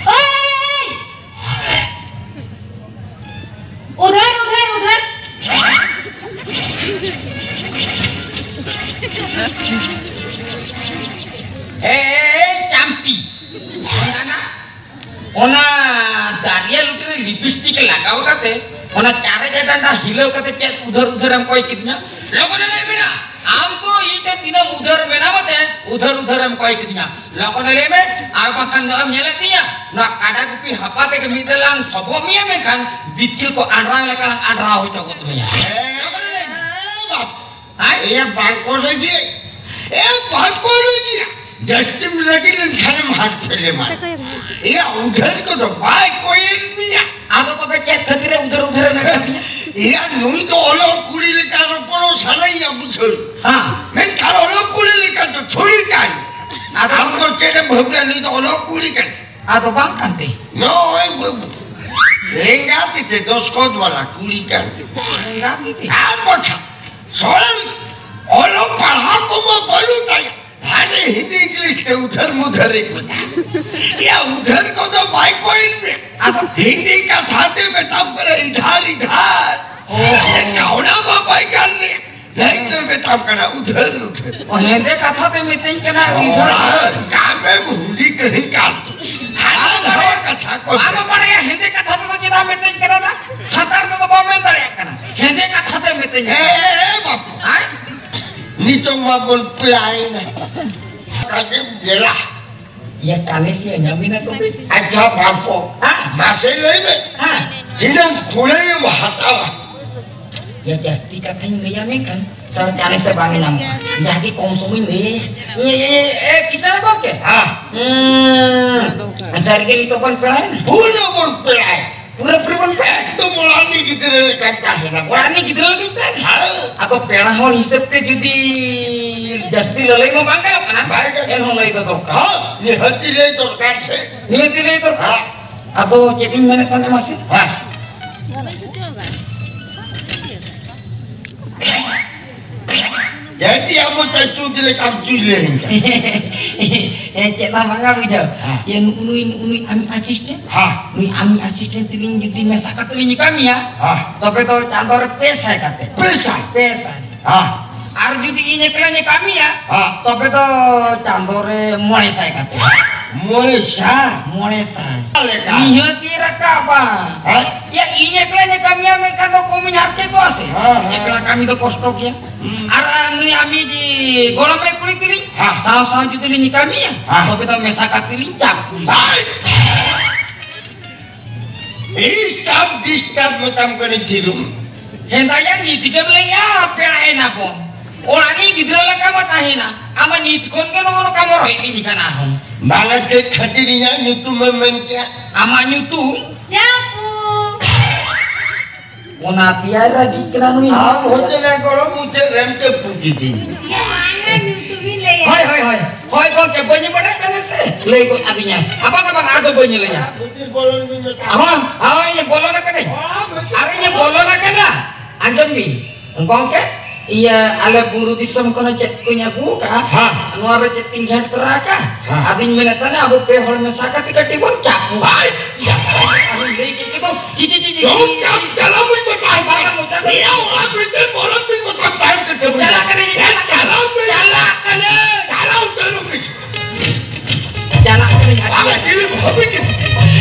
ᱳᱭ! ᱩᱫᱷᱟᱨ, ᱩᱫᱷᱟᱨ, ᱩᱫᱷᱟᱨ᱾ ᱮ, ᱮ, ᱮ, ᱪᱟᱢᱯᱤ᱾ ᱚᱱᱟ ᱫᱟᱨᱭᱟ ᱞᱩᱴᱤ ᱨᱮ ᱞᱤᱯᱤᱥᱴᱤᱠ ᱞᱟᱜᱟᱣ ᱠᱟᱛᱮ, ᱚᱱᱟ ᱪᱟᱨᱮᱡ ᱰᱟᱸᱰᱟ ᱦᱤᱞᱟᱹᱣ ᱠᱟᱛᱮ ᱪᱮᱫ ᱩᱫᱷᱟᱹᱨ ᱩᱫᱷᱟᱹᱨ ᱮᱢ ᱠᱚᱭ ᱠᱤᱫᱤᱧᱟ? ᱞᱚᱜᱚᱱ ᱞᱟᱹᱭ ᱢᱮ ᱱᱟ, ᱟᱢ ᱫᱚ ᱤᱧ ᱴᱷᱮᱱ ᱛᱤᱱᱟᱹᱜ ᱩᱫᱷᱟᱹᱨ ᱢᱮᱱᱟᱢ ᱛᱮ ᱩᱫᱷᱟᱹᱨ ᱩᱫᱷᱟᱹᱨ ᱮᱢ ᱠᱚᱭ ᱠᱤᱫᱤᱧᱟ? ᱞᱚᱜᱚᱱ ᱞᱟᱹᱭ ᱢᱮ, ᱟᱨ ᱵᱟᱝᱠᱷᱟᱱ ᱱᱚᱜᱼᱚᱭ ᱧᱮᱞᱮᱫ ᱛᱤᱧᱟ, ᱱᱚᱣᱟ ᱠᱟᱰᱟ ᱜᱩᱯᱤ ᱦᱟᱯᱟ ᱛᱮᱜᱮ ᱢᱤᱫ ᱫᱷᱟᱣ ᱞᱟᱝ ᱥᱚᱵᱚᱜ ᱢᱮᱭᱟ, ᱢᱮᱱᱠᱷᱟᱱ ᱵᱤᱛᱠᱤᱞ ᱠᱚ ᱟᱸᱰᱨᱟᱣ ᱞᱮᱠᱟ ᱞᱟᱝ ᱟᱸᱰᱨᱟᱣ ᱦᱚᱪᱚ ᱜᱚᱫ ᱢᱮᱭᱟ᱾ ᱞᱚᱜᱚᱱ ᱞᱟᱹᱭ ᱢᱮ᱾ ᱦᱮᱸ? ᱮᱭᱟ ᱵᱟᱝ ᱠᱚ ᱨᱟᱹᱜᱤ, ᱮ ᱵᱟᱝ ᱠᱚ ᱨᱟᱹᱜᱤ᱾ ᱡᱟᱹᱥᱛᱤᱢ ᱨᱟᱹᱜᱤ ᱞᱮᱱᱠᱷᱟᱱᱮᱢ ᱦᱟᱨ ᱯᱷᱮᱞᱮᱢᱟ᱾ ᱮᱭᱟ ᱩᱫᱷᱟᱹᱨ ᱠᱚᱫᱚ ᱵᱟᱭ ᱠᱚᱭᱮᱞ ᱢᱮᱭᱟ᱾ ᱟᱫᱚ ᱛᱚᱵᱮ ᱪᱮᱫ ᱠᱷᱟᱹᱛᱤᱨ ᱮ ᱩᱫᱷᱟᱹᱨ ᱩᱫᱷᱟᱹᱨ ᱮ ᱢᱮᱛᱟ ᱫᱤᱧᱟ? ᱮᱭᱟ ᱱᱩᱭ ᱫᱚ ᱚᱞᱚᱜ ᱠᱩᱲᱤ ᱞᱮᱠᱟ ᱨᱚᱯᱚᱲᱚᱜ ᱥᱟᱱᱟᱭᱮᱭᱟ ᱵᱩᱡᱷᱟᱹᱣ᱾ ᱦᱮᱸ᱾ ᱢᱮᱱᱠᱷᱟᱱ ᱚᱞᱚᱜ ᱠᱩᱲᱤ ᱞᱮᱠᱟ ᱫᱚ ᱛᱷᱚᱲᱤ ᱠᱟᱱ᱾ ᱟᱫᱚ ᱟᱢ ᱫᱚ ᱪᱮᱫ ᱮᱢ ᱵᱷᱟᱹᱵᱤᱭᱟ, ᱱᱩᱭ ᱫᱚ ᱚᱞᱚᱜ ᱠᱩᱲᱤ ᱠᱟᱱᱟ᱾ ᱟᱫᱚ ᱵᱟᱝ ᱠᱟᱱ ᱛᱮ? ᱱᱚᱜᱼᱚᱭ ᱵᱟᱹᱵᱩ, ᱞᱮᱸᱜᱟ ᱛᱤ ᱛᱮ ᱫᱚᱥᱠᱚᱛ ᱵᱟᱞᱟ ᱠᱩᱲᱤ ᱠᱟᱱ ᱛᱮ᱾ ᱞᱮᱸᱜᱟ ᱛᱤ ᱛᱮ? ᱟᱨ ᱵᱟᱠᱷᱟᱱ ᱥᱚᱨᱮᱱ ᱚᱞᱚᱜ ᱯᱟᱲᱦᱟᱣ ᱠᱚᱢᱟ ᱵᱟᱹᱱᱩᱜ ᱛᱟᱭᱟ᱾ ᱦᱟᱱᱮ ᱦᱤᱱᱫᱤ ᱤᱝᱞᱤᱥ ᱛᱮ ᱩᱫᱷᱟᱹᱨ ᱢᱩᱫᱷᱟᱹᱨ ᱮ ᱢᱮᱛᱟ᱾ ᱭᱟ ᱩᱫᱷᱟᱹᱨ ᱠᱚᱫᱚ ᱵᱟᱭ ᱠᱚᱭᱮᱞ ᱢᱮ᱾ ᱟᱫᱚ? ᱦᱤᱱᱫᱤ ᱠᱟᱛᱷᱟ ᱛᱮ ᱢᱮᱛᱟᱢ ᱠᱟᱱᱟ ᱤᱫᱷᱟᱨ ᱤᱫᱷᱟᱨ᱾ ᱚ᱾ ᱚᱱᱟ ᱢᱟ ᱵᱟᱭ ᱜᱟᱱ ᱞᱮ᱾ ᱞᱟᱹᱭ ᱫᱚ ᱢᱮᱛᱟᱢ ᱠᱟᱱᱟ ᱩᱫᱷᱟᱹᱨ ᱩᱫᱷᱟᱹᱨ᱾ ᱚ, ᱦᱮᱸᱫᱮ ᱠᱟᱛᱷᱟ ᱛᱮ ᱢᱤᱛᱟᱹᱧ ᱠᱟᱱᱟ ᱤᱫᱷᱟᱹᱨ ᱩᱫᱷᱟᱹᱨ᱾ ᱜᱟᱢᱮᱢ ᱦᱩᱰᱤ ᱠᱟᱹᱦᱤ ᱠᱟᱱ᱾ ᱦᱟᱱᱟ ᱱᱟᱣᱟ ᱠᱟᱛᱷᱟ ᱠᱚ᱾ ᱟᱢ ᱵᱟᱲᱟᱭᱟ ᱦᱮᱸᱫᱮ ᱠᱟᱛᱷᱟ ᱛᱮᱫᱚ ᱪᱮᱫᱟᱜ ᱢᱤᱛᱟᱹᱧ ᱠᱟᱱᱟ ᱱᱟ? ᱥᱟᱱᱛᱟᱲ ᱛᱮᱫᱚ ᱵᱟᱢ ᱢᱮᱱ ᱫᱟᱲᱮᱭᱟᱜ ᱠᱟᱱᱟ᱾ ᱦᱮᱸᱫᱮ ᱠᱟᱛᱷᱟ ᱛᱮ ᱢᱤᱛᱟᱹᱧ ᱠᱟᱱᱟ᱾ ᱦᱮᱸ, ᱵᱟᱯᱩ᱾ ᱦᱮᱸ? ᱱᱤᱛᱚᱝ ᱢᱟ ᱵᱚᱱ ᱯᱞᱟᱭᱮᱱᱟ᱾ ᱚᱠᱟ ᱜᱮᱢ ᱧᱮᱞᱟ? ᱭᱟ ᱠᱟᱞᱮ ᱥᱮ ᱧᱟᱢᱤᱱᱟ ᱠᱚ ᱵᱤᱱ? ᱟᱪᱪᱷᱟ ᱵᱟᱯᱩ, ᱦᱮᱸ᱾ ᱢᱟᱥᱮ ᱞᱟᱹᱭ ᱢᱮ᱾ ᱦᱮᱸ᱾ ᱛᱤᱱᱟᱹᱜ ᱠᱩᱲᱟᱹᱭᱮᱢ ᱦᱟᱛᱟᱣᱟ? ᱡᱟᱹᱥᱛᱤ ᱠᱟᱛᱷᱟᱧ ᱞᱟᱹᱭᱟ, ᱢᱮᱱᱠᱷᱟᱱ ᱥᱟᱨ ᱪᱟᱬᱮ ᱥᱮ ᱵᱟᱝ ᱮ ᱧᱟᱢᱚᱜᱼᱟ᱾ ᱡᱟᱦᱟᱸ ᱜᱮ ᱠᱚᱢ ᱥᱚᱢᱚᱭ ᱞᱟᱹᱭ᱾ ᱤᱭᱟᱹ, ᱤᱭᱟᱹ, ᱤᱭᱟᱹ, ᱮ, ᱠᱤᱥᱟᱹᱬ ᱜᱚᱢᱠᱮ᱾ ᱦᱮᱸ᱾ ᱦᱩᱸ, ᱥᱟᱹᱨᱤ ᱜᱮ ᱱᱤᱛᱚᱜ ᱵᱚᱱ ᱯᱮᱲᱟᱭᱮᱱᱟ᱾ ᱦᱩᱭ ᱱᱟ ᱵᱚᱱ ᱯᱮᱲᱟᱭ᱾ ᱯᱩᱨᱟᱹ ᱯᱩᱨᱤ ᱵᱚᱱ ᱯᱮᱲᱟᱭ᱾ ᱮᱠᱫᱚᱢ ᱚᱲᱟᱜ ᱨᱤᱱᱤᱡ ᱜᱤᱫᱽᱨᱟᱹ ᱞᱮᱠᱟᱢ ᱛᱟᱦᱮᱱᱟ᱾ ᱚᱲᱟᱜ ᱨᱤᱱᱤᱡ ᱜᱤᱫᱽᱨᱟᱹ ᱞᱮᱠᱟᱧ ᱛᱟᱦᱮᱱᱟ? ᱦᱮᱸ᱾ ᱟᱫᱚ ᱯᱮᱲᱟ ᱦᱚᱲ ᱦᱤᱥᱟᱹᱵ ᱛᱮ ᱡᱩᱫᱤ ᱡᱟᱹᱥᱛᱤ ᱞᱟᱹᱞᱟᱹᱭ ᱢᱟ ᱵᱟᱝ ᱜᱟᱱᱚᱜ ᱠᱟᱱᱟ᱾ ᱵᱟᱭ ᱜᱟᱱᱚᱜ᱾ ᱮᱱᱦᱚᱸ ᱞᱟᱹᱭ ᱫᱚ ᱫᱚᱨᱠᱟᱨ᱾ ᱦᱮᱸ, ᱱᱤᱦᱟᱹᱛᱤ ᱞᱟᱹᱭ ᱫᱚᱨᱠᱟᱨ ᱥᱮ᱾ ᱱᱤᱦᱟᱹᱛᱤ ᱞᱟᱹᱭ ᱫᱚᱨᱠᱟᱨ᱾ ᱦᱮᱸ᱾ ᱟᱫᱚ ᱪᱮᱫ ᱤᱧ ᱢᱮᱱᱮᱫ ᱛᱟᱦᱮᱱᱟ ᱢᱟᱥᱮ? ᱦᱮᱸ᱾ ᱡᱟᱹᱛᱤ ᱟᱵᱚ ᱪᱟᱪᱩ ᱫᱤᱞᱮ ᱠᱟᱢᱪᱩ ᱞᱮ ᱦᱤᱝᱠᱟ᱾ ᱮ, ᱪᱮᱫ ᱦᱚᱸ ᱵᱟᱝᱟ ᱵᱩᱡᱷᱟᱹᱣ᱾ ᱦᱮᱸ᱾ ᱤᱭᱟᱹ, ᱱᱩᱜᱼᱩ ᱱᱩᱭ, ᱱᱩᱜᱼᱩ ᱱᱩᱭ ᱟᱢᱤᱡ assistant? ᱦᱮᱸ᱾ ᱱᱩᱭ ᱟᱢᱤᱡ assistant ᱛᱮᱞᱤᱧ ᱡᱩᱫᱤ ᱢᱮᱥᱟ ᱠᱟᱛᱮ ᱞᱤᱧ ᱠᱟᱹᱢᱤᱭᱟ, ᱦᱮᱸ᱾ ᱛᱚᱵᱮ ᱫᱚ ᱪᱟᱸᱫᱚ ᱨᱮ ᱯᱮ ᱥᱟᱭ ᱠᱟᱛᱮ᱾ ᱯᱮ ᱥᱟᱭ? ᱯᱮ ᱥᱟᱭ᱾ ᱦᱮᱸ᱾ ᱟᱨ ᱡᱩᱫᱤ ᱤᱧ ᱮᱠᱞᱟᱧ ᱠᱟᱹᱢᱤᱭᱟ, ᱦᱮᱸ᱾ ᱛᱚᱵᱮ ᱫᱚ ᱪᱟᱸᱫᱚ ᱨᱮ ᱢᱚᱬᱮ ᱥᱟᱭ ᱠᱟᱛᱮ᱾ ᱢᱚᱬᱮ ᱥᱟᱭ? ᱢᱚᱬᱮ ᱥᱟᱭ᱾ ᱪᱮᱫ ᱞᱮᱠᱟ? ᱱᱤᱦᱟᱹᱛ ᱜᱮ ᱨᱟᱠᱟᱵᱟ᱾ ᱦᱮᱸ? ᱭᱟ, ᱤᱧ ᱮᱠᱞᱟᱧ ᱠᱟᱹᱢᱤᱭᱟ, ᱢᱮᱱᱠᱷᱟᱱ ᱫᱚ ᱠᱚᱢᱤᱧ ᱦᱟᱨᱠᱮᱛᱚᱜᱼᱟ ᱥᱮ᱾ ᱦᱮᱸ, ᱦᱮᱸ᱾ ᱮᱠᱞᱟ ᱠᱟᱹᱢᱤ ᱫᱚ ᱠᱚᱥᱴᱚ ᱜᱮᱭᱟ᱾ ᱦᱩᱸ᱾ ᱟᱨ ᱱᱩᱭ ᱟᱢᱤᱡ ᱜᱚᱲᱚᱢ ᱨᱮ ᱠᱩᱲᱤ ᱛᱤᱞᱤᱧ, ᱦᱮᱸ᱾ ᱥᱟᱶ ᱥᱟᱶ ᱡᱩᱫᱤ ᱞᱤᱧ ᱠᱟᱹᱢᱤᱭᱟ, ᱦᱮᱸ᱾ ᱛᱚᱵᱮ ᱫᱚ ᱢᱮᱥᱟ ᱠᱟᱛᱮ ᱞᱤᱧ ᱪᱟᱯ ᱠᱩᱲᱤ᱾ ᱦᱮᱸ᱾ ᱰᱤᱥᱴᱟᱵ, ᱰᱤᱥᱴᱟᱵ ᱢᱮᱛᱟᱢ ᱠᱟᱹᱱᱟᱹᱧ ᱛᱷᱤᱨᱩᱢ᱾ ᱦᱮᱸᱫᱟᱭᱟ, ᱱᱤᱛ ᱜᱮᱢ ᱞᱟᱹᱭᱟ, ᱯᱮᱲᱟᱭᱮᱱᱟ ᱵᱚᱱ᱾ ᱚᱲᱟᱜ ᱨᱤᱱᱤᱡ ᱜᱤᱫᱽᱨᱟᱹ ᱞᱮᱠᱟ ᱢᱟ ᱛᱟᱦᱮᱱᱟ᱾ ᱟᱢ ᱢᱟ ᱱᱤᱛ ᱠᱷᱚᱱ ᱜᱮ ᱱᱚᱜᱼᱚ ᱱᱚᱝᱠᱟ ᱢᱚᱨᱚᱡ ᱤᱫᱤᱧ ᱠᱟᱱᱟ ᱟᱨᱦᱚᱸ᱾ ᱵᱟᱝᱟ, ᱪᱮᱫ ᱠᱷᱟᱹᱛᱤᱨ ᱤᱧᱟᱹᱜ ᱧᱩᱛᱩᱢ ᱮᱢ ᱢᱮᱱ ᱠᱮᱜᱼᱟ? ᱟᱢᱟᱜ ᱧᱩᱛᱩᱢ? ᱪᱟᱯᱩ᱾ ᱚᱱᱟ ᱛᱮᱭᱟᱭ ᱨᱟᱹᱜᱤᱜ ᱠᱟᱱᱟ ᱱᱩᱭ᱾ ᱟᱢ ᱦᱚᱸ ᱪᱮᱫ ᱮ ᱜᱚᱲᱚᱢ ᱢᱩᱪᱟᱹᱫ ᱨᱮᱢ ᱪᱟᱯᱩ ᱠᱤᱫᱤᱧ᱾ ᱭᱟ, ᱵᱟᱝᱟ, ᱧᱩᱛᱩᱢ ᱤᱧ ᱞᱟᱹᱭᱟ᱾ ᱦᱳᱭ, ᱦᱳᱭ, ᱦᱳᱭ᱾ ᱦᱳᱭ ᱜᱚᱢᱠᱮ, ᱵᱟᱹᱧ ᱵᱟᱰᱟᱭ ᱠᱟᱱᱟ ᱥᱮ᱾ ᱞᱟᱹᱭ ᱜᱚᱫ ᱟᱹᱫᱤᱧᱟ᱾ ᱟᱵᱟᱨ ᱫᱚ ᱵᱟᱝ, ᱟᱫᱚ ᱵᱟᱹᱧ ᱞᱟᱹᱭᱟ᱾ ᱵᱷᱤᱛᱤᱨ ᱵᱚᱞᱚᱱ ᱵᱤᱱ ᱢᱮᱛᱟ᱾ ᱦᱳᱭ, ᱦᱳᱭ, ᱵᱚᱞᱚᱱ ᱟᱠᱟᱱᱟᱹᱧ᱾ ᱦᱳᱭ, ᱵᱷᱤᱛᱤᱨ ᱟᱨ ᱤᱧ ᱵᱚᱞᱚᱱ ᱟᱠᱟᱱᱟ᱾ ᱟᱸᱡᱚᱢ ᱵᱤᱱ᱾ ᱜᱚᱢᱠᱮ, ᱤᱭᱟᱹ, ᱟᱞᱮ ᱵᱩᱨᱩ ᱫᱤᱥᱚᱢ ᱠᱷᱚᱱ ᱪᱮᱫ ᱠᱚᱧ ᱟᱹᱜᱩ ᱟᱠᱟᱫᱼᱟ, ᱦᱮᱸ᱾ ᱱᱚᱣᱟ ᱨᱮ ᱪᱮᱫ ᱠᱚᱧ ᱜᱷᱮᱸᱴ ᱛᱚᱨᱟ ᱟᱠᱟᱫᱼᱟ᱾ ᱦᱮᱸ᱾ ᱟᱫᱚᱧ ᱢᱮᱱᱮᱫ ᱛᱟᱦᱮᱱᱟ, ᱟᱵᱚ ᱯᱮ ᱦᱚᱲ ᱢᱮᱥᱟ ᱠᱟᱛᱮ ᱠᱟᱹᱴᱤᱡ ᱵᱚᱱ ᱪᱟᱯ ᱠᱚᱣᱟ᱾ ᱟᱭ! ᱟᱫᱚᱧ ᱞᱟᱹᱭ ᱠᱮᱫ ᱜᱮᱫᱚ, ᱪᱤ, ᱪᱤ, ᱪᱤ, ᱪᱤ, ᱪᱚᱢ ᱪᱤ, ᱪᱟᱯ ᱪᱤ᱾ ᱪᱟᱞᱟᱣ ᱢᱮ ᱵᱟᱵᱟ᱾ ᱵᱟᱝᱟ, ᱢᱚᱪᱟ ᱫᱚ ᱱᱤᱭᱟᱹ ᱚᱲᱟᱜ ᱵᱷᱤᱛᱤᱨ ᱵᱚᱞᱚᱱ ᱵᱤᱱ ᱵᱟᱠᱷᱟᱱ ᱛᱟᱭᱚᱢ ᱛᱮ ᱠᱟᱹᱢᱤ ᱪᱟᱞᱟᱜ ᱠᱟᱱᱟ, ᱪᱟᱞᱟᱜ ᱠᱟᱱᱟ᱾ ᱪᱟᱞᱟᱣ ᱢᱮ᱾ ᱪᱟᱞᱟᱜ ᱠᱟᱱᱟ᱾ ᱪᱟᱞᱟᱣ ᱩᱛᱟᱹᱨᱚᱜ ᱢᱮ᱾ ᱪᱟᱞᱟᱜ ᱠᱟᱹᱱᱟᱹᱧ᱾ ᱟᱢ ᱪᱤᱞᱤ ᱵᱷᱟᱵᱤ ᱠᱮᱫ?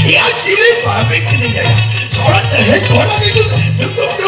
ᱤᱧ ᱪᱤᱞᱤ ᱵᱷᱟᱵᱤ ᱠᱮᱫᱤᱧᱟ? ᱥᱚᱲᱚ ᱛᱮᱦᱮᱧ ᱠᱷᱚᱱᱟᱜ ᱜᱮ ᱧᱩᱛᱩᱢ, ᱧᱩᱛᱩᱢ